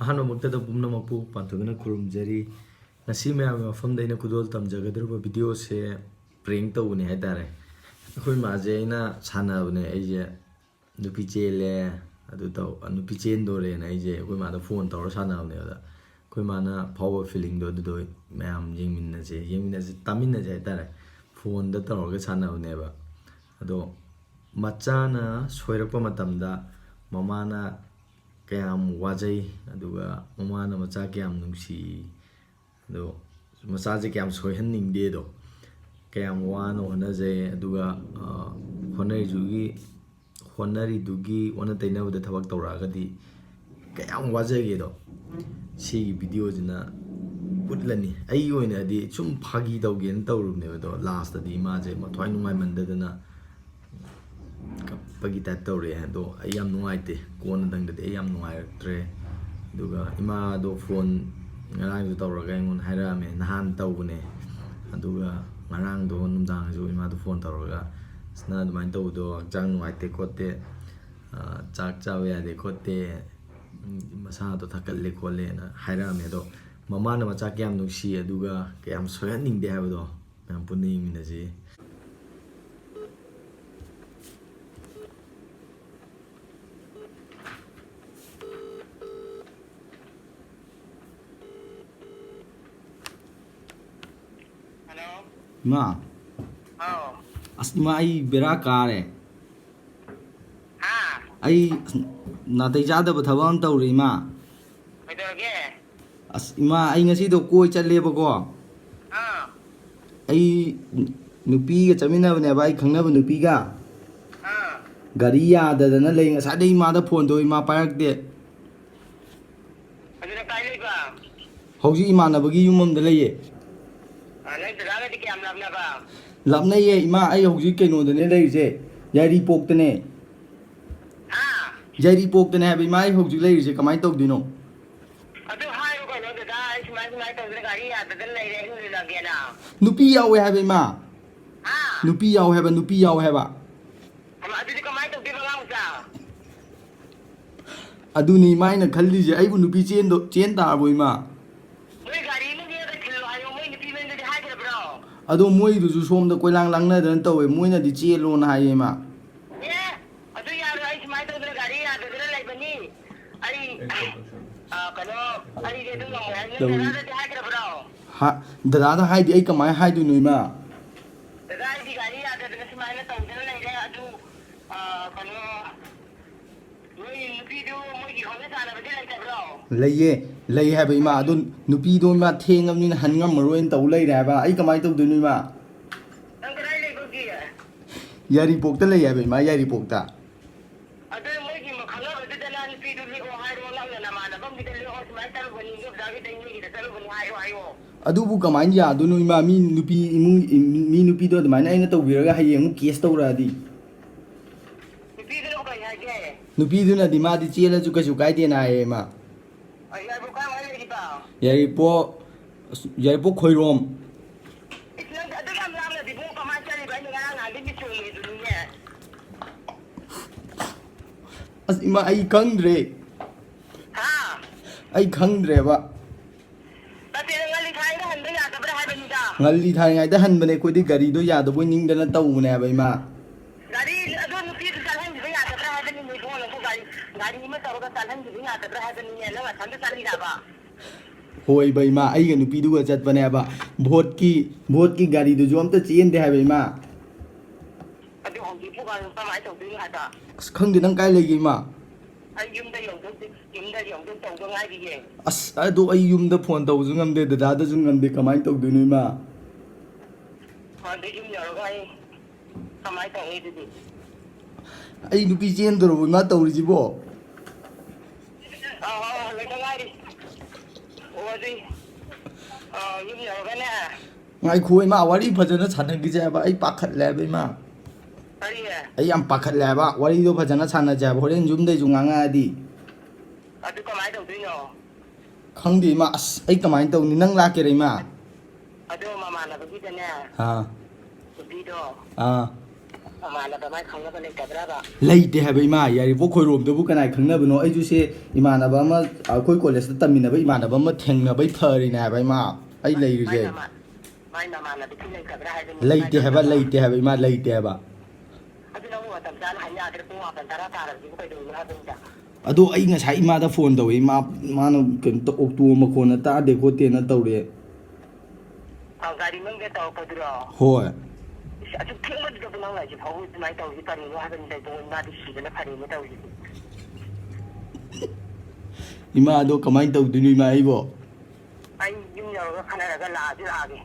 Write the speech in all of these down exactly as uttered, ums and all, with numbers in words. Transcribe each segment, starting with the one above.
ꯑꯍꯥꯟꯕꯃꯛꯇꯗ ꯄꯨꯝꯅꯃꯛꯄꯨ ꯄꯥꯟꯊꯣꯏꯅ ꯈꯨꯔꯨꯝꯖꯔꯤ꯫ ꯉꯁꯤ ꯃꯌꯥꯝꯒꯤ ꯃꯐꯝꯗ ꯑꯩꯅ ꯈꯨꯗꯣꯜ ꯇꯝꯖꯒꯗꯧꯔꯤꯕ video ꯁꯦ prank ꯇꯧꯕꯅꯤ ꯍꯥꯏꯇꯥꯔꯦ꯫ ꯑꯩꯈꯣꯏ ꯃꯥꯁꯦ ꯑꯩꯅ ꯁꯥꯟꯅꯕꯅꯦ, ꯑꯩꯁꯦ ꯅꯨꯄꯤ ꯆꯦꯜꯂꯦ, ꯑꯗꯨ ꯇꯧ, ꯅꯨꯄꯤ ꯆꯦꯟꯗꯣꯔꯦꯅ ꯑꯩꯁꯦ ꯑꯩꯈꯣꯏ ꯃꯥꯗ phone ꯇꯧꯔ ꯁꯥꯟꯅꯕꯅꯦ꯫ ꯑꯗ ꯑꯩꯈꯣꯏ ꯃꯥꯅ ꯐꯥꯎꯕ feeling ꯗꯣ ꯑꯗꯨꯗꯣ ꯃꯌꯥꯝ ꯌꯦꯡꯃꯤꯟꯅꯁꯦ, ꯌꯦꯡꯃꯤꯟꯅꯁꯦ, ꯇꯥꯃꯤꯟꯅꯁꯦ ꯍꯥꯏꯇꯥꯔꯦ, phone ꯗ ꯇꯧꯔꯒ ꯁꯥꯟꯅꯕꯅꯦꯕ꯫ ꯑꯗꯣ ꯃꯆꯥꯅ ꯁꯣꯏꯔꯛꯄ ꯃꯇꯝꯗ ꯃꯃꯥꯅ ꯀꯌꯥꯝ ꯋꯥꯖꯩ, ꯑꯗꯨꯒ ꯃꯃꯥꯅ ꯃꯆꯥ ꯀꯌꯥꯝ ꯅꯨꯡꯁꯤ, ꯑꯗꯣ ꯃꯆꯥꯁꯦ ꯀꯌꯥꯝ ꯁꯣꯏꯍꯟꯅꯤꯡꯗꯦꯗꯣ, ꯀꯌꯥꯝ ꯋꯥꯅ ꯍꯣꯠꯅꯖꯩ, ꯑꯗꯨꯒ, ꯑ, ꯍꯣꯠꯅꯔꯤꯗꯨꯒꯤ, ꯍꯣꯠꯅꯔꯤꯗꯨꯒꯤ ꯑꯣꯟꯅ ꯇꯩꯅꯕꯗ ꯊꯕꯛ ꯇꯧꯔꯛꯑꯒꯗꯤ ꯀꯌꯥꯝ ꯋꯥꯖꯒꯦꯗꯣ, ꯁꯤꯒꯤ video ꯁꯤꯅ ꯎꯠꯂꯅꯤ꯫ ꯑꯩꯒꯤ ꯑꯣꯏꯅꯗꯤ ꯁꯨꯝ ꯐꯥꯒꯤ ꯇꯧꯒꯦꯅ ꯇꯧꯔꯨꯕꯅꯦꯕ, ꯑꯗꯣ last ꯇꯗꯤ ꯏꯃꯥꯁꯦ ꯃꯊ꯭ꯋꯥꯏ ꯅꯨꯡꯉꯥꯏꯃꯟꯗꯗꯅ ꯀꯞꯄꯒꯤ type ꯇꯧꯔꯛꯑꯦ꯫ ꯑꯗꯣ ꯑꯩ ꯌꯥꯝ ꯅꯨꯡꯉꯥꯏꯇꯦ, ꯀꯣꯟꯅꯗꯪꯗꯗꯤ ꯑꯩ ꯌꯥꯝ ꯅꯨꯡꯉꯥꯏꯔꯛꯇ꯭ꯔꯦ꯫ ꯑꯗꯨꯒ ꯏꯃꯥꯗꯣ phone ꯉꯔꯥꯡꯁꯨ ꯇꯧꯔꯒ ꯑꯩꯉꯣꯟꯗ ꯍꯥꯏꯔꯛꯑꯝꯃꯦ, "ꯅꯍꯥꯟ ꯇꯧꯕꯅꯦ, ꯑꯗꯨꯒ ꯉꯔꯥꯡꯗꯣ ꯅꯨꯡꯗꯥꯡꯁꯨ ꯏꯃꯥꯗꯣ phone ꯇꯧꯔꯒ, 'ꯑꯁ, ꯅꯪ ꯑꯗꯨꯃꯥꯏꯅ ꯇꯧꯕꯗꯣ ꯍꯛꯆꯥꯡ ꯅꯨꯡꯉꯥꯏꯇꯦ ꯈꯣꯠꯇꯦ, ꯑ, ꯆꯥꯛ ꯆꯥꯕ ꯌꯥꯗꯦ ꯈꯣꯠꯇꯦ, ꯎꯝ, ꯃꯁꯥꯗꯣ ꯊꯛꯀꯠꯂꯦ ꯈꯣꯠꯂꯦꯅ' ꯍꯥꯏꯔꯛꯑꯝꯃꯦ꯫ ꯑꯗꯣ ꯃꯃꯥꯅ ꯃꯆꯥ ꯀꯌꯥꯝ ꯅꯨꯡꯁꯤ, ꯑꯗꯨꯒ ꯀꯌꯥꯝ ꯁꯣꯏꯍꯟꯅꯤꯡꯗꯦ ꯍꯥꯏꯕꯗꯣ ꯃꯌꯥꯝ ꯄꯨꯟꯅ ꯌꯦꯡꯃꯤꯟꯅꯁꯤ꯫ ꯍꯜꯂꯣ꯫ ꯏꯃꯥ꯫ ꯍꯥꯎ꯫ ꯑꯁ, ꯏꯃꯥ, ꯑꯩ ꯕꯦꯔꯥ ꯀꯥꯔꯦ꯫ ꯍꯥ? ꯑꯩ, ꯑꯁ, ꯅꯥꯇꯩ ꯆꯥꯗꯕ ꯊꯕꯛ ꯑꯃ ꯇꯧꯔꯦ, ꯏꯃꯥ꯫ ꯀꯩꯗꯧꯔꯒꯦ? ꯑꯁ, ꯏꯃꯥ, ꯑꯩ ꯉꯁꯤꯗꯣ ꯀꯣꯏ ꯆꯠꯂꯦꯕꯀꯣ꯫ ꯑꯥ꯫ ꯑꯩ ꯅꯨꯄꯤꯒ ꯆꯠꯃꯤꯟꯅꯕꯅꯦꯕ, ꯑꯩ ꯈꯪꯅꯕ ꯅꯨꯄꯤꯒ꯫ ꯑꯥ꯫ ꯒꯥꯔꯤ ꯌꯥꯗꯗꯅ ꯂꯩ꯫ ꯉꯁꯥꯏꯗꯩ ꯏꯃꯥꯗ phone ꯇꯧ, ꯏꯃꯥ ꯄꯥꯏꯔꯛꯇꯦ꯫ ꯑꯗꯨ ꯅꯪ ꯀꯥꯏ ꯂꯩꯕ? ꯍꯧꯖꯤꯛ ꯏꯃꯥꯟꯅꯕꯒꯤ ꯌꯨꯝ ꯑꯃꯗ ꯂꯩꯌꯦ꯫ ꯑ, ꯅꯪ ꯗꯗꯥꯒꯗꯤ ꯀꯌꯥꯝ ꯂꯥꯞꯅꯕ? ꯂꯥꯞꯅꯩꯌꯦ, ꯏꯃꯥ, ꯑꯩ ꯍꯧꯖꯤꯛ ꯀꯩꯅꯣꯗꯅꯦ ꯂꯩꯔꯤꯁꯦ, ꯌꯥꯏꯔꯤꯄꯣꯛꯇꯅꯦ꯫ ꯍꯥ? ꯌꯥꯏꯔꯤꯄꯣꯛꯇꯅꯦ ꯍꯥꯏꯕ, ꯏꯃꯥ, ꯑꯩ ꯍꯧꯖꯤꯛ ꯂꯩꯔꯤꯁꯦ, ꯀꯃꯥꯏꯅ ꯇꯧꯗꯣꯏꯅꯣ? ꯑꯗꯨ ꯍꯥꯏꯌꯨ ꯀꯩꯅꯣ, ꯗꯗꯥ, ꯑꯩ ꯁꯨꯃꯥꯏ ꯁꯨꯃꯥꯏ ꯇꯧꯗꯅ ꯒꯥꯔꯤ ꯌꯥꯗꯗꯅ ꯂꯩꯔꯦ, ꯑꯩ ꯍꯨꯜꯂꯒꯦꯅ꯫ ꯅꯨꯄꯤ ꯌꯥꯎꯋꯦ ꯍꯥꯏꯕ, ꯏꯃꯥ꯫ ꯍꯥ? ꯅꯨꯄꯤ ꯌꯥꯎꯋꯦ ꯍꯥꯏꯕ, ꯅꯨꯄꯤ ꯌꯥꯎꯋꯦ ꯍꯥꯏꯕ꯫ ꯑꯃ, ꯑꯗꯨꯗꯤ ꯀꯃꯥꯏꯅ ꯇꯧꯗꯣꯏꯕ, ꯑꯉꯥꯡ ꯃꯆꯥ? ꯑꯗꯨꯅꯤ ꯏꯃꯥ ꯑꯩꯅ ꯈꯜꯂꯤꯁꯦ, ꯑꯩꯕꯨ ꯅꯨꯄꯤ ꯆꯦꯟꯗꯣ-, ꯆꯦꯟ ꯇꯥꯔꯕꯣ ꯏꯃꯥ? ꯃꯣꯏ ꯒꯥꯔꯤ ꯑꯃ ꯅꯦꯛꯑꯒ ꯊꯤꯜꯂꯣ ꯍꯥꯏꯌꯣ, ꯃꯣꯏ ꯅꯨꯄꯤ ꯃꯌꯨꯝꯗꯗꯤ ꯍꯥꯏꯈ꯭ꯔꯕ꯭ꯔꯣ? ꯑꯗꯣ ꯃꯣꯏꯗꯨꯁꯨ ꯁꯣꯝꯗ ꯀꯣꯏꯂꯥꯡ ꯂꯥꯡꯅꯗꯅ ꯇꯧꯋꯦ, ꯃꯣꯏꯅꯗꯤ ꯆꯦꯜꯂꯣꯅ ꯍꯥꯏꯌꯦ ꯏꯃꯥ꯫ ꯑꯦ, ꯑꯗꯨ ꯌꯥꯔꯣꯏ, ꯑꯩ ꯁꯨꯃꯥꯏꯅ ꯇꯧꯗꯅ ꯒꯥꯔꯤ ꯌꯥꯗꯗꯅ ꯂꯩꯕꯅꯤ꯫ ꯑꯩ, ꯑ, ꯀꯩꯅꯣ, ꯑꯩꯗꯤ ꯑꯗꯨ ꯉꯝꯃꯣꯏ ꯍꯥꯏ, ꯅꯪ ꯇꯧꯔꯤ꯫ ꯗꯗꯥꯗꯗꯤ ꯍꯥꯏꯈ꯭ꯔꯕ꯭ꯔꯣ? ꯍꯥ, ꯗꯗꯥꯗ ꯍꯥꯏꯗꯤ ꯑꯩ ꯀꯃꯥꯏꯅ ꯍꯥꯏꯗꯣꯏꯅꯣ ꯏꯃꯥ? ꯗꯗꯥ, ꯑꯩꯗꯤ ꯒꯥꯔꯤ ꯌꯥꯗꯗꯅ ꯁꯨꯃꯥꯏꯅ ꯇꯧꯗꯅ ꯂꯩꯔꯦ, ꯑꯗꯨ, ꯑ, ꯀꯩꯅꯣ, ꯅꯣꯏ ꯅꯨꯄꯤꯗꯨ ꯃꯣꯏꯒꯤ ꯍꯧꯅ ꯆꯥꯅꯕꯗꯤ ꯂꯩꯇꯕ꯭ꯔꯣ? ꯂꯩꯌꯦ, ꯂꯩ ꯍꯥꯏꯕ ꯏꯃꯥ꯫ ꯑꯗꯨ ꯅꯨꯄꯤꯗꯣ ꯏꯃꯥ ꯊꯦꯡꯉꯕꯅꯤꯅ ꯍꯟ ꯉꯝꯃꯔꯣꯏꯅ ꯇꯧ ꯂꯩꯔꯦ ꯍꯥꯏꯕ꯫ ꯑꯩ ꯀꯃꯥꯏꯅ ꯇꯧꯗꯣꯏꯅꯣ ꯏꯃꯥ? ꯅꯪ ꯀꯗꯥꯏ ꯂꯩꯕꯒꯤ? ꯌꯥꯏꯔꯤꯄꯣꯛꯇ ꯂꯩ ꯍꯥꯏꯕ ꯏꯃꯥ, ꯌꯥꯏꯔꯤꯄꯣꯛꯇ꯫ ꯑꯗꯨ ꯃꯣꯏꯒꯤ ꯈꯪꯅꯕꯗꯨꯗ ꯅꯪ ꯅꯨꯄꯤꯗꯨ ꯂꯦꯛꯑꯣ ꯍꯥꯏꯔꯣ, ꯅꯪꯅ ꯅꯃꯥꯟꯅꯕ ꯑꯃꯒꯤꯗ ꯂꯦꯛꯑꯣ, ꯁꯨꯃꯥꯏꯅ ꯇꯧꯔꯨꯕꯅꯤ, ꯏꯟꯗꯣꯝꯆꯥꯒꯤꯗ ꯏꯅꯦꯒꯤꯗ ꯆꯠꯂꯨꯕꯅꯤ ꯍꯥꯏꯔꯣ, ꯍꯥꯏꯌꯣ꯫ ꯑꯗꯨꯕꯨ ꯀꯃꯥꯏꯅ ꯌꯥꯗꯣꯏꯅꯣ ꯏꯃꯥ? ꯃꯤ ꯅꯨꯄꯤ ꯏꯃꯨꯡ, ꯃꯤ ꯅꯨꯄꯤꯗꯣ ꯑꯗꯨꯃꯥꯏꯅ ꯑꯩꯅ ꯇꯧꯕꯤꯔꯒ ꯍꯌꯦꯡ ꯑꯃꯨꯛ ꯀꯦꯁ ꯇꯧꯔꯛꯑꯗꯤ? ꯅꯨꯄꯤꯗꯨꯅꯕꯨ ꯀꯔꯤ ꯍꯥꯏꯒꯦ? ꯅꯨꯄꯤꯗꯨꯅꯗꯤ ꯃꯥꯗꯤ ꯆꯦꯜꯂꯁꯨ ꯀꯩꯁꯨ ꯀꯥꯏꯗꯦꯅ ꯍꯥꯏꯌꯦ ꯏꯃꯥ꯫ ꯑ, ꯌꯥꯏꯔꯤꯄꯣꯛ ꯀꯥꯏꯋꯥꯏ ꯂꯩꯔꯤꯕ? ꯌꯥꯏꯔꯤꯄꯣꯛ, ꯑꯁ, ꯌꯥꯏꯔꯤꯄꯣꯛ ꯈꯣꯏꯔꯣꯝ꯫ ꯏꯁ, ꯅꯪ ꯑꯗꯨ ꯌꯥꯝ ꯂꯥꯞꯅꯗꯤ ꯏꯕꯨꯡꯉꯣ ꯀꯃꯥꯏꯅ ꯆꯠꯂꯤꯕ? ꯑꯩꯅ ꯉꯔꯥꯡ ꯅꯍꯥꯟꯗꯒꯤ ꯃꯤꯠ ꯆꯣꯡꯉꯤꯗꯨꯅꯤꯅꯦ꯫ ꯑꯁ, ꯏꯃꯥ, ꯑꯩ ꯈꯪꯗ꯭ꯔꯦ꯫ ꯍꯥ? ꯑꯩ ꯈꯪꯗ꯭ꯔꯦꯕ꯫ ꯅꯠꯇꯦ, ꯅꯪ ꯉꯜꯂꯤ ꯊꯥꯏꯅ ꯍꯟꯕ ꯌꯥꯗꯕ꯭ꯔꯥ ꯍꯥꯏꯕꯅꯤꯗ꯫ ꯉꯜꯂꯤ ꯊꯥꯔꯤꯉꯩꯗ ꯍꯟꯕꯅꯦ ꯑꯩꯈꯣꯏꯗꯤ, ꯒꯥꯔꯤꯗꯣ ꯌꯥꯗꯕꯣꯏ ꯅꯤꯡꯗꯅ ꯇꯧꯕꯅꯦ ꯍꯥꯏꯕ ꯏꯃꯥ꯫ ꯒꯥꯔꯤ ꯑꯗꯣ ꯅꯨꯄꯤꯗꯨ ꯆꯠꯍꯟꯈꯤꯕ ꯌꯥꯗꯕ꯭ꯔꯥ ꯍꯥꯏꯕꯅꯤꯅꯦ ꯏꯕꯨꯡꯉꯣ, ꯅꯪꯕꯨ ꯒꯥꯔꯤ, ꯒꯥꯔꯤ ꯑꯃ ꯇꯧꯔꯒ ꯆꯠꯍꯟꯈꯤꯕ ꯌꯥꯗꯕ꯭ꯔꯥ ꯍꯥꯏꯕꯅꯤꯅꯦ, ꯅꯪ ꯅꯊꯟꯗ ꯆꯠꯂꯤꯔꯕ? ꯍꯣꯏꯕ ꯏꯃꯥ, ꯑꯩꯒ ꯅꯨꯄꯤꯗꯨꯒ ꯆꯠꯄꯅꯦꯕ꯫ ꯚꯣꯠꯀꯤ, ꯚꯣꯠꯀꯤ ꯒꯥꯔꯤꯗꯨꯁꯨ ꯑꯝꯇ ꯆꯦꯟꯗꯦ ꯍꯥꯏꯕ ꯏꯃꯥ꯫ ꯑꯗꯨ ꯍꯧꯖꯤꯛꯄꯨ ꯀꯃꯥꯏꯅ ꯇꯧꯗꯣꯏꯅꯣ ꯍꯥꯏꯕ? ꯑꯁ, ꯈꯪꯗꯦ, ꯅꯪ ꯀꯥꯏ ꯂꯩꯒꯦ ꯏꯃꯥ? ꯑꯩ ꯌꯨꯝꯗ ꯌꯧꯗꯧ, ꯌꯨꯝꯗ ꯌꯧꯗꯧ ꯇꯧꯗꯧ ꯉꯥꯏꯔꯤꯌꯦ꯫ ꯑꯁ, ꯑꯗꯣ ꯑꯩ ꯌꯨꯝꯗ ꯐꯣꯟ ꯇꯧꯕꯁꯨ ꯉꯝꯗꯦ, ꯗꯗꯥꯗꯁꯨ ꯉꯝꯗꯦ, ꯀꯃꯥꯏꯅ ꯇꯧꯗꯣꯏꯅꯣ ꯏꯃꯥ? ꯑꯗꯨ ꯌꯨꯝ ꯌꯧꯔꯒ ꯑꯩ ꯀꯃꯥꯏꯅ ꯇꯧꯅꯤ ꯑꯗꯨꯗꯤ? ꯑꯩ ꯅꯨꯄꯤ ꯆꯦꯟꯗꯧꯔꯕꯣ ꯏꯃꯥ ꯇꯧꯔꯤꯁꯤꯕꯣ? ꯑꯥ, ꯑꯥ, ꯍꯜꯂꯛꯇ ꯉꯥꯏꯔꯤ꯫ ꯑꯣ, ꯑꯗꯨꯏ, ꯑꯥ, ꯌꯨꯝ ꯌꯧꯔꯒꯅꯦ꯫ ꯉꯥꯏꯈꯣ ꯏꯃꯥ, ꯋꯥꯔꯤ ꯐꯖꯅ ꯁꯥꯟꯅꯈꯤꯁꯦ ꯍꯥꯏꯕ, ꯑꯩ ꯄꯥꯈꯠꯂꯦ ꯍꯥꯏꯕ ꯏꯃꯥ꯫ ꯀꯔꯤ? ꯑꯩ ꯌꯥꯝ ꯄꯥꯈꯠꯂꯦ ꯍꯥꯏꯕ, ꯋꯥꯔꯤꯗꯣ ꯐꯖꯅ ꯁꯥꯟꯅꯁꯦ ꯍꯥꯏꯕ, ꯍꯣꯔꯦꯟ ꯌꯨꯝꯗꯩꯁꯨ ꯉꯥꯡꯉꯛꯑꯗꯤ꯫ ꯑꯗꯨ ꯀꯃꯥꯏꯅ ꯇꯧꯗꯣꯏꯅꯣ? ꯈꯪꯗꯦ ꯏꯃꯥ, ꯑꯁ, ꯑꯩ ꯀꯃꯥꯏꯅ ꯇꯧꯅꯤ? ꯅꯪ ꯂꯥꯛꯀꯦꯔꯥ ꯏꯃꯥ? ꯑꯗꯣ ꯃꯃꯥꯟꯅꯕꯒꯤꯗꯅꯦ, ꯑꯥ꯫ ꯅꯨꯄꯤꯗꯣ꯫ ꯑꯥ꯫ ꯃꯃꯥꯟꯅꯕ ꯃꯥꯏ ꯈꯪꯅꯕ ꯂꯩꯇꯕ꯭ꯔꯕ? ꯂꯩꯇꯦ ꯍꯥꯏꯕ ꯏꯃꯥ, ꯌꯥꯏꯔꯤꯄꯣꯛ ꯈꯣꯏꯔꯣꯝꯗꯕꯨ ꯀꯅꯥꯏ ꯈꯪꯅꯕꯅꯣ? ꯑꯩꯁꯨ ꯁꯦ ꯏꯃꯥꯟꯅꯕ ꯑꯃ, ꯑꯩꯈꯣꯏ ꯀꯣꯂꯦꯖꯇ ꯇꯝꯃꯤꯟꯅꯕ ꯏꯃꯥꯟꯅꯕ ꯑꯃ ꯊꯦꯡꯅꯕꯩ ꯐꯔꯤꯅꯦ ꯍꯥꯏꯕ ꯏꯃꯥ, ꯑꯩ ꯃꯥꯏ ꯂꯩꯔꯤꯁꯦ꯫ ꯃꯃꯥ-, ꯃꯥꯏ ꯃꯃꯥꯟꯅꯕꯤꯁꯨ ꯂꯩꯇꯕ꯭ꯔꯥ ꯍꯥꯏꯕꯅꯤ? ꯂꯩꯇꯦ ꯍꯥꯏꯕ, ꯂꯩꯇꯦ ꯍꯥꯏꯕ ꯏꯃꯥ, ꯂꯩꯇꯦ ꯍꯥꯏꯕ꯫ ꯑꯗꯨ ꯅꯪꯕꯨ ꯃꯇꯝ ꯆꯥꯅ ꯍꯥꯏ ꯌꯥꯗ꯭ꯔꯦ, ꯄꯨꯡ ꯃꯥꯄꯟ ꯇꯔꯥ ꯇꯥꯔꯕꯁꯤꯕꯨ ꯀꯩꯗꯧꯔꯤꯅꯣ ꯍꯥꯏꯕꯅꯤꯗ꯫ ꯑꯗꯣ ꯑꯩ ꯉꯁꯥꯏ ꯏꯃꯥꯗ ꯐꯣꯟ ꯇꯧꯋꯦ, ꯏꯃꯥ, ꯃꯥꯅ ꯀꯩꯅꯣ ꯇꯧ-, ꯑꯣꯛꯇꯣ ꯃꯈꯣꯟꯅ ꯇꯥꯗꯦ ꯈꯣꯠꯇꯦꯅ ꯇꯧꯔꯦ꯫ ꯑ, ꯒꯥꯔꯤ ꯃꯅꯨꯡꯗ ꯇꯧꯔꯛꯄꯗꯨꯔꯣ? ꯍꯣꯏ꯫ ꯏꯁ, ꯑꯗꯨ ꯊꯦꯡꯃꯟꯗ꯭ꯔꯕ ꯅꯪ ꯂꯥꯏꯁꯦ ꯐꯥꯎꯕ ꯑꯗꯨꯃꯥꯏꯅ ꯇꯧꯔꯤꯁꯦ ꯀꯔꯤꯅꯣ ꯍꯥꯏꯕꯅꯤꯗ, ꯏꯕꯨꯡꯉꯣ, ꯏꯃꯥꯗꯤ ꯁꯤꯕꯅ ꯐꯔꯦꯅꯦ ꯇꯧꯔꯤꯁꯤꯗꯤ꯫ ꯏꯃꯥ, ꯑꯗꯣ ꯀꯃꯥꯏꯅ ꯇꯧꯗꯣꯏꯅꯣ ꯏꯃꯥ ꯑꯩꯕꯣ? ꯑꯩ ꯌꯨꯝ ꯌꯧꯔꯒ ꯈꯟꯅꯔꯒ ꯂꯥꯛꯑꯁꯨ ꯂꯥꯛꯑꯒꯦ꯫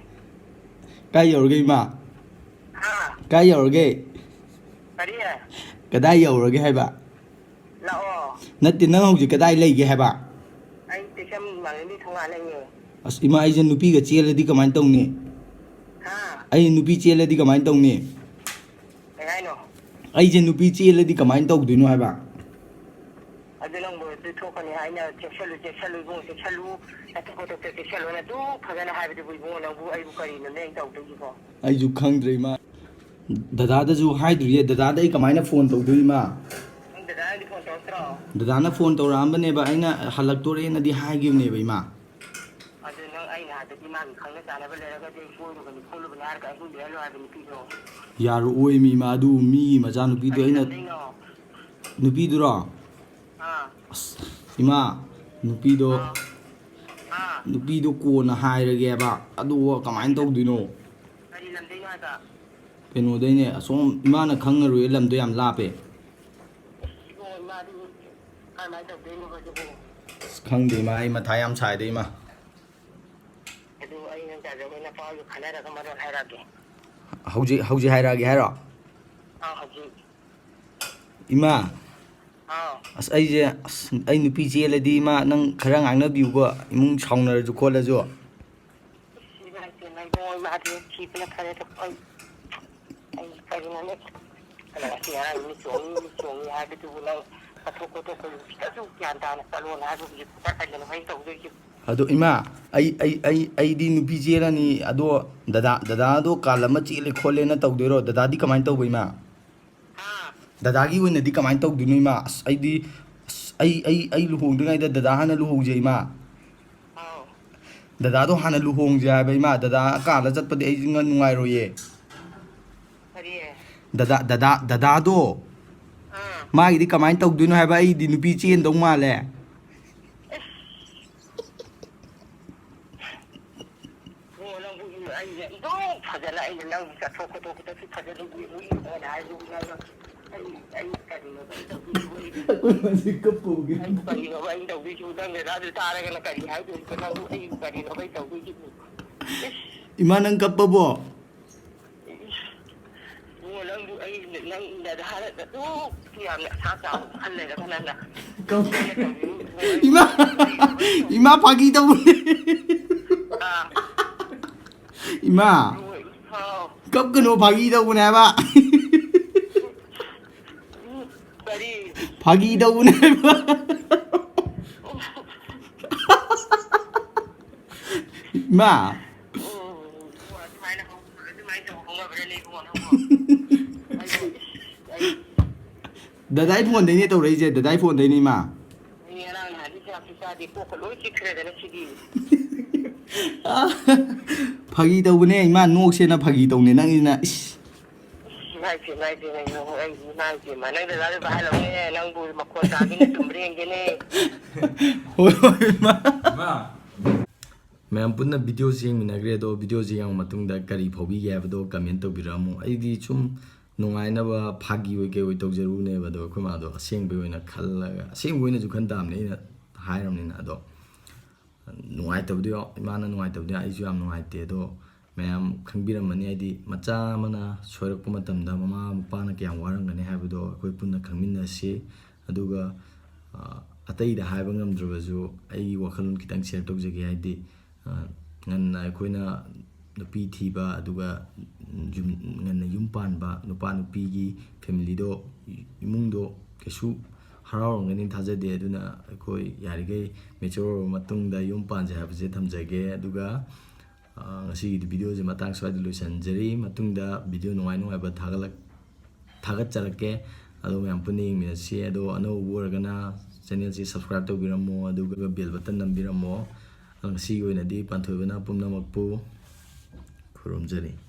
ꯀꯥꯏ ꯌꯧꯔꯒꯦ ꯏꯃꯥ? ꯍꯥ? ꯀꯥꯏ ꯌꯧꯔꯒꯦ? ꯀꯔꯤ? ꯀꯗꯥꯏ ꯌꯧꯔꯒꯦ ꯍꯥꯏꯕ? ꯂꯥꯛꯑꯣ꯫ ꯅꯠꯇꯦ, ꯅꯪ ꯍꯧꯖꯤꯛ ꯀꯗꯥꯏ ꯂꯩꯒꯦ ꯍꯥꯏꯕ? ꯑꯩ ꯇꯦꯛꯁꯝ ꯃꯥꯂꯦꯝꯕꯤ ꯊꯣꯡꯒꯥꯟ ꯂꯩꯌꯦ꯫ ꯑꯁ, ꯏꯃꯥ, ꯑꯩꯁꯦ ꯅꯨꯄꯤꯒ ꯆꯦꯜꯂꯗꯤ ꯀꯃꯥꯏꯅ ꯇꯧꯅꯤ? ꯍꯥ? ꯑꯩ ꯅꯨꯄꯤ ꯆꯦꯜꯂꯗꯤ ꯀꯃꯥꯏꯅ ꯇꯧꯅꯤ? ꯀꯩ ꯍꯥꯏꯅꯣ? ꯑꯩꯁꯦ ꯅꯨꯄꯤ ꯆꯦꯜꯂꯗꯤ ꯀꯃꯥꯏꯅ ꯇꯧꯗꯣꯏꯅꯣ ꯍꯥꯏꯕ? ꯑꯗꯨ ꯅꯪꯕꯨ ꯑꯗꯨ ꯊꯣꯛꯀꯅꯤ ꯍꯥꯏꯅ ꯆꯦꯛꯁꯜꯂꯨ, ꯆꯦꯛꯁꯜꯂꯨ ꯏꯕꯨꯡꯉꯣ, ꯆꯦꯛꯁꯜꯂꯨ, ꯅꯊꯛ ꯈꯨꯊꯛꯇ ꯆꯦꯛꯁꯜꯂꯨꯅ ꯑꯗꯨ ꯐꯖꯅ ꯍꯥꯏꯕꯗꯨꯕꯨ ꯏꯕꯨꯡꯉꯣ, ꯅꯪꯕꯨ ꯑꯩꯕꯨ ꯀꯔꯤꯅꯣꯅꯦ ꯑꯩ ꯇꯧꯗꯣꯏꯁꯤꯕꯣ? ꯑꯩꯁꯨ ꯈꯪꯗ꯭ꯔꯦ ꯏꯃꯥ꯫ ꯗꯗꯥꯗꯁꯨ ꯍꯥꯏꯗ꯭ꯔꯤꯌꯦ, ꯗꯗꯥꯗ ꯑꯩ ꯀꯃꯥꯏꯅ ꯐꯣꯟ ꯇꯧꯗꯣꯏ ꯏꯃꯥ? ꯅꯪ ꯗꯗꯥꯅꯗꯤ ꯐꯣꯟ ꯇꯧꯔꯛꯇ꯭ꯔꯣ? ꯗꯗꯥꯅ ꯐꯣꯟ ꯇꯧꯔꯛꯑꯝꯕꯅꯦꯕ, ꯑꯩꯅ ꯍꯜꯂꯛꯇꯣꯔꯦꯅꯗꯤ ꯍꯥꯏꯈꯤꯕꯅꯦꯕ ꯏꯃꯥ꯫ ꯑꯗꯨ ꯅꯪ ꯑꯩꯅ ꯍꯥꯏꯕꯗꯤ ꯃꯥꯒꯤ ꯈꯪꯅ ꯆꯥꯟꯅꯕ ꯂꯩꯔꯒꯗꯤ ꯑꯩ ꯀꯣꯏꯔꯨꯕꯅꯤ ꯈꯣꯠꯂꯨꯕꯅꯤ ꯍꯥꯏꯔꯒ ꯑꯍꯤꯡ ꯂꯦꯛꯍꯜꯂꯣ ꯍꯥꯏꯕ ꯅꯨꯄꯤꯗꯣ꯫ ꯌꯥꯔꯛꯑꯣꯏ ꯃꯤ ꯏꯃꯥ, ꯑꯗꯨ ꯃꯤꯒꯤ ꯃꯆꯥꯅꯨꯄꯤꯗꯣ ꯀꯔꯤ ꯑꯩꯅ ꯂꯝꯗꯩꯅꯣ? ꯅꯨꯄꯤꯗꯨꯔꯣ? ꯑꯥ꯫ ꯑꯁ, ꯏꯃꯥ, ꯅꯨꯄꯤꯗꯣ, ꯑꯥ꯫ ꯑꯥ꯫ ꯅꯨꯄꯤꯗꯣ ꯀꯣꯟꯅ ꯍꯥꯏꯔꯒꯦꯕ, ꯑꯗꯨꯒ ꯀꯃꯥꯏꯅ ꯇꯧꯗꯣꯏꯅꯣ? ꯀꯔꯤ ꯂꯝꯗꯩꯅꯣ ꯍꯥꯏꯕ? ꯀꯩꯅꯣꯗꯩꯅꯦ, ꯑꯁꯣꯝ ꯏꯃꯥꯅ ꯈꯪꯉꯔꯣꯏ, ꯂꯝꯗꯣ ꯌꯥꯝ ꯂꯥꯞꯄꯦ꯫ ꯏꯕꯨꯡꯉꯣ, ꯏꯃꯥꯗꯤ ꯀꯔꯝꯍꯥꯏꯅ ꯇꯧꯗꯣꯏꯅꯣ ꯍꯥꯏꯁꯤꯕꯨ? ꯑꯁ, ꯈꯪꯗꯦ ꯏꯃꯥ, ꯑꯩ ꯃꯊꯥ ꯌꯥꯝ ꯁꯥꯏꯗ ꯏꯃꯥ꯫ ꯑꯗꯨ ꯑꯩ ꯅꯪ ꯆꯥꯖꯧ, ꯑꯩ ꯅꯄꯥ ꯍꯣꯏꯒ ꯈꯟꯅꯔꯒ ꯃꯔꯣꯟ ꯍꯥꯏꯔꯛꯑꯒꯦ꯫ ꯍꯧꯖꯤꯛ, ꯍꯧꯖꯤꯛ ꯍꯥꯏꯔꯛꯑꯒꯦ ꯍꯥꯏꯔꯣ? ꯑꯥ, ꯍꯧꯖꯤꯛ꯫ ꯏꯃꯥ꯫ ꯑꯥꯎ꯫ ꯑꯁ, ꯑꯩꯁꯦ, ꯑꯁ, ꯑꯩ ꯅꯨꯄꯤ ꯆꯦꯜꯂꯗꯤ ꯏꯃꯥ, ꯅꯪ ꯈꯔ ꯉꯥꯡꯅꯕꯤꯌꯨꯀꯣ, ꯏꯃꯨꯡ ꯁꯥꯎꯅꯔꯁꯨ ꯈꯣꯠꯂꯁꯨ꯫ ꯏꯃꯥ ꯏꯕꯦꯝꯃ, ꯏꯕꯨꯡꯉꯣ, ꯏꯃꯥꯗꯤ ꯊꯤꯕꯅ ꯐꯔꯦꯗ꯫ ꯑꯩ, ꯑꯩ ꯀꯔꯤꯅꯣꯅꯦ? ꯑꯗ ꯉꯁꯤ ꯉꯔꯥꯡ ꯃꯤ ꯆꯣꯡꯉꯤ, ꯃꯤ ꯆꯣꯡꯉꯤ ꯍꯥꯏꯕꯗꯨꯕꯨ ꯅꯪ ꯆꯠꯊꯣꯛ ꯈꯣꯠꯇꯣꯛꯄꯗꯨ ꯈꯤꯇꯪꯁꯨ ꯒ꯭ꯌꯥꯟ ꯇꯥꯅ ꯆꯠꯂꯣꯅ ꯍꯥꯏꯕꯕꯨ ꯍꯧꯖꯤꯛ ꯄꯨꯡꯀꯥꯏ ꯀꯥꯏꯗꯅꯣ ꯑꯩ ꯇꯧꯗꯣꯏꯁꯤ꯫ ꯑꯗꯣ ꯏꯃꯥ, ꯑꯩ, ꯑꯩ, ꯑꯩ, ꯑꯩꯗꯤ ꯅꯨꯄꯤ ꯆꯦꯜꯂꯅꯤ, ꯑꯗꯣ ꯗꯗꯥ, ꯗꯗꯥꯗꯣ ꯀꯥꯜ ꯑꯃ ꯆꯦꯜꯂꯦ ꯈꯣꯠꯂꯦꯅ ꯇꯧꯗꯣꯏꯔꯣ? ꯗꯗꯥꯗꯤ ꯀꯃꯥꯏꯅ ꯇꯧꯕ ꯏꯃꯥ? ꯗꯗꯥꯒꯤ ꯑꯣꯏꯅꯗꯤ ꯀꯃꯥꯏꯅ ꯇꯧꯗꯣꯏꯅꯣ, ꯏꯃꯥ? ꯑꯁ, ꯑꯩꯗꯤ, ꯑꯁ, ꯑꯩ, ꯑꯩ, ꯑꯩ ꯂꯨꯍꯣꯡꯗ꯭ꯔꯤꯉꯩꯗ ꯗꯗꯥ ꯍꯥꯟꯅ ꯂꯨꯍꯣꯡꯖꯦ, ꯏꯃꯥ꯫ ꯑꯥꯎ꯫ ꯗꯗꯥꯗꯣ ꯍꯥꯟꯅ ꯂꯨꯍꯣꯡꯖꯦ ꯍꯥꯏꯕ, ꯏꯃꯥ꯫ ꯗꯗꯥ ꯀꯥꯗ ꯆꯠꯄꯗꯤ ꯑꯩ ꯉ-, ꯅꯨꯡꯉꯥꯏꯔꯣꯏꯌꯦ꯫ ꯀꯔꯤ? ꯗꯗꯥ, ꯗꯗꯥ, ꯗꯗꯥꯗꯣ, ꯑꯥ꯫ ꯃꯥꯒꯤꯗꯤ ꯀꯃꯥꯏꯅ ꯇꯧꯗꯣꯏꯅꯣ ꯍꯥꯏꯕ? ꯑꯩꯗꯤ ꯅꯨꯄꯤ ꯆꯦꯟꯗꯧ ꯃꯥꯜꯂꯦ꯫ ꯏꯕꯨꯡꯉꯣ, ꯅꯪꯕꯨ ꯑꯩꯅ ꯑꯗꯨꯝ ꯐꯖꯅ, ꯑꯩꯅ ꯅꯪ ꯆꯠꯊꯣꯛ ꯈꯣꯠꯇꯣꯛꯄꯗꯁꯨ ꯐꯖꯅ ꯌꯦꯡꯉꯨ, ꯌꯦꯡꯉꯣꯅ ꯍꯥꯏꯕꯕꯨ ꯅꯪꯅ ꯑꯩ, ꯑꯩ ꯀꯔꯤꯅꯣꯕ ꯑꯩ ꯇꯧꯗꯣꯏꯁꯤꯕꯨ? ꯑꯩ ꯑꯩꯈꯣꯏ ꯃꯁꯤ ꯀꯞꯄꯧꯒꯦ꯫ ꯑꯩ ꯀꯔꯤꯅꯣꯕ ꯑꯩ ꯇꯧꯗꯣꯏꯁꯤꯕꯨ? ꯅꯪ ꯗꯗꯥꯗꯨ ꯇꯥꯔꯒꯅ ꯀꯔꯤ ꯍꯥꯏꯗꯣꯏꯅꯣ? ꯅꯪꯕꯨ ꯑꯩ ꯀꯔꯤꯅꯣꯕ ꯑꯩ ꯇꯧꯗꯣꯏꯁꯤꯕꯨ? ꯏꯁ! ꯏꯃꯥ, ꯅꯪ ꯀꯞꯄꯕꯣ? ꯏꯁ! ꯏꯕꯨꯡꯉꯣ, ꯅꯪꯕꯨ ꯑꯩ, ꯅꯪ ꯗꯗꯥꯗ ꯑꯗꯨꯛ ꯌꯥꯝꯅ ꯑꯁꯥ ꯆꯥꯎꯅ ꯈꯜ ꯂꯩꯔꯒ ꯅꯪꯅ ꯀꯞ-, ꯅꯪꯅ ꯇꯧꯔꯤꯕ ꯏꯕꯨꯡꯉꯣ, ꯑꯩ ꯏꯃꯥ! ꯏꯃꯥ, ꯐꯥꯒꯤ ꯇꯧꯕꯅꯦ꯫ ꯑꯥ꯫ ꯏꯃꯥ! ꯍꯣꯏ, ꯍꯥꯎ꯫ ꯀꯞꯀꯅꯨ, ꯐꯥꯒꯤ ꯇꯧꯕꯅꯦ ꯍꯥꯏꯕ꯫ ꯀꯔꯤ? ꯐꯥꯒꯤ ꯇꯧꯕꯅꯦ ꯍꯥꯏꯕ꯫ ꯏꯃꯥ! ꯎꯝ, ꯑꯗꯨꯃꯥꯏꯅ ꯍꯧ-, ꯑꯗꯨꯃꯥꯏꯅ ꯇꯧ ꯍꯧꯅꯕ꯭ꯔꯅꯦ ꯏꯕꯨꯡꯉꯣ ꯅꯪꯕꯣ? ꯑꯩ, ꯑꯩ ꯗꯗꯥꯏ ꯐꯣꯟꯗꯩꯅꯦ ꯇꯧꯔꯛꯏꯁꯦ, ꯗꯗꯥꯏ ꯐꯣꯟꯗꯩꯅꯦ, ꯏꯃꯥ꯫ ꯉꯔꯥꯡ ꯅꯍꯥꯟꯗꯤ ꯆꯥꯛꯁꯨ ꯆꯥꯗꯦ, ꯀꯣꯛꯀ ꯂꯣꯏ ꯆꯤꯛꯈ꯭ꯔꯦꯗꯅ ꯁꯤꯗꯤ꯫ ꯐꯥꯒꯤ ꯇꯧꯕꯅꯦ, ꯏꯃꯥ, ꯅꯣꯛꯁꯦꯅ ꯐꯥꯒꯤ ꯇꯧꯅꯦ, ꯅꯪꯁꯤꯅ, ꯏꯁ꯫ ꯏꯃꯥꯏ ꯄꯦꯝꯃ, ꯏꯃꯥꯏ ꯄꯦꯝꯃ, ꯏꯃꯥꯏ ꯄꯦꯝꯃ, ꯏꯃꯥꯏ ꯄꯦꯝꯃ, ꯅꯪ ꯗꯗꯥꯗꯨ ꯄꯥꯏꯍꯜꯂꯛꯎꯅꯦ, ꯅꯪꯕꯨ ꯃꯈꯣꯟ ꯇꯥꯒꯦꯅꯦ, ꯆꯨꯝꯕ꯭ꯔꯥ ꯌꯦꯡꯒꯦꯅꯦ꯫ ꯍꯣꯏ, ꯍꯣꯏ, ꯏꯃꯥ꯫ ꯃꯌꯥꯝ ꯄꯨꯟꯅ ꯚꯤꯗꯤꯑꯣꯁꯤ ꯌꯦꯡꯃꯤꯟꯅꯈ꯭ꯔꯦ, ꯑꯗꯣ ꯚꯤꯗꯤꯑꯣꯁꯤ ꯌꯦꯡꯉ ꯃꯇꯨꯡꯗ ꯀꯔꯤ ꯐꯥꯎꯕꯤꯒꯦ ꯍꯥꯏꯕꯗꯣ comment ꯇꯧꯕꯤꯔꯛꯑꯝꯃꯣ꯫ ꯑꯩꯗꯤ ꯁꯨꯝ ꯅꯨꯡꯉꯥꯏꯅꯕ ꯐꯥꯒꯤ ꯑꯣꯏ ꯀꯩ ꯑꯣꯏ ꯇꯧꯖꯔꯨꯕꯅꯦꯕ, ꯑꯗꯣ ꯑꯩꯈꯣꯏ ꯃꯥꯗꯣ ꯑꯁꯦꯡꯕꯒꯤ ꯑꯣꯏꯅ ꯈꯜꯂꯒ, ꯑꯁꯦꯡꯕ ꯑꯣꯏꯅꯁꯨ ꯈꯟ ꯇꯥꯕꯅꯦ ꯑꯩꯅ ꯍꯥꯏꯔꯕꯅꯤꯅ꯫ ꯑꯗꯣ ꯅꯨꯡꯉꯥꯏꯇꯕꯗꯤ ꯌꯥꯎ-, ꯏꯃꯥꯅ ꯅꯨꯡꯉꯥꯏꯇꯕꯗꯤ ꯑꯩꯁꯨ ꯌꯥꯝ ꯅꯨꯡꯉꯥꯏꯇꯦ꯫ ꯑꯗꯣ ꯃꯌꯥꯝ ꯈꯪꯕꯤꯔꯝꯃꯅꯤ, ꯍꯥꯏꯗꯤ ꯃꯆꯥ ꯑꯃꯅ ꯁꯣꯏꯔꯛꯄ ꯃꯇꯝꯗ ꯃꯃꯥ ꯃꯄꯥꯅ ꯀꯌꯥꯝ ꯋꯥꯔꯝꯒꯅꯤ ꯍꯥꯏꯕꯗꯣ ꯑꯩꯈꯣꯏ ꯄꯨꯟꯅ ꯈꯪꯃꯤꯟꯅꯁꯤ꯫ ꯑꯗꯨꯒ, ꯑ, ꯑꯇꯩꯗ ꯍꯥꯏꯕ ꯉꯝꯗ꯭ꯔꯕꯁꯨ ꯑꯩꯒꯤ ꯋꯥꯈꯜꯂꯣꯟ ꯈꯤꯇꯪ share ꯇꯧꯖꯒꯦ꯫ ꯍꯥꯏꯗꯤ, ꯑ, ꯉꯟꯅ ꯑꯩꯈꯣꯏꯅ ꯅꯨꯄꯤ ꯊꯤꯕ, ꯑꯗꯨꯒ ꯌꯨꯝ, ꯉꯟꯅ ꯌꯨꯝ ꯄꯥꯟꯕ, ꯅꯨꯄꯥ ꯅꯨꯄꯤꯒꯤ familyꯗꯣ, ꯏꯃꯨꯡꯗꯣ ꯀꯩꯁꯨ ꯍꯔꯥꯎꯔꯝꯒꯅꯤ ꯊꯥꯖꯗꯦ꯫ ꯑꯗꯨꯅ ꯑꯩꯈꯣꯏ ꯌꯥꯔꯤꯈꯩ mature ꯑꯣꯏꯔꯕ ꯃꯇꯨꯡꯗ ꯌꯨꯝ ꯄꯥꯟꯁꯦ ꯍꯥꯏꯕꯁꯦ ꯊꯝꯖꯒꯦ꯫ ꯑꯗꯨꯒ, ꯑ, ꯉꯁꯤꯒꯤꯗꯤ ꯚꯤꯗꯤꯑꯣꯁꯦ ꯃꯇꯥꯡ ꯁ꯭ꯋꯥꯏꯗ ꯂꯣꯏꯁꯤꯟꯖꯔꯤ꯫ ꯃꯇꯨꯡꯗ ꯚꯤꯗꯤꯑꯣ ꯅꯨꯡꯉꯥꯏ ꯅꯨꯡꯉꯥꯏꯕ ꯊꯥꯒꯠꯂꯛ-, ꯊꯥꯒꯠꯆꯔꯛꯀꯦ꯫ ꯑꯗꯣ ꯃꯌꯥꯝ ꯄꯨꯟꯅ ꯌꯦꯡꯃꯤꯟꯅꯁꯤ꯫ ꯑꯗꯣ ꯑꯅꯧꯕ ꯑꯣꯏꯔꯒꯅ channelꯁꯤ subscribe ꯇꯧꯕꯤꯔꯝꯃꯣ, ꯑꯗꯨꯒ bell button ꯅꯝꯕꯤꯔꯝꯃꯣ꯫ ꯑꯗꯣ ꯉꯁꯤꯒꯤ ꯑꯣꯏꯅꯗꯤ ꯄꯥꯟꯊꯣꯏꯕꯅ ꯄꯨꯝꯅꯃꯛꯄꯨ ꯈꯨꯔꯨꯝꯖꯔꯤ꯫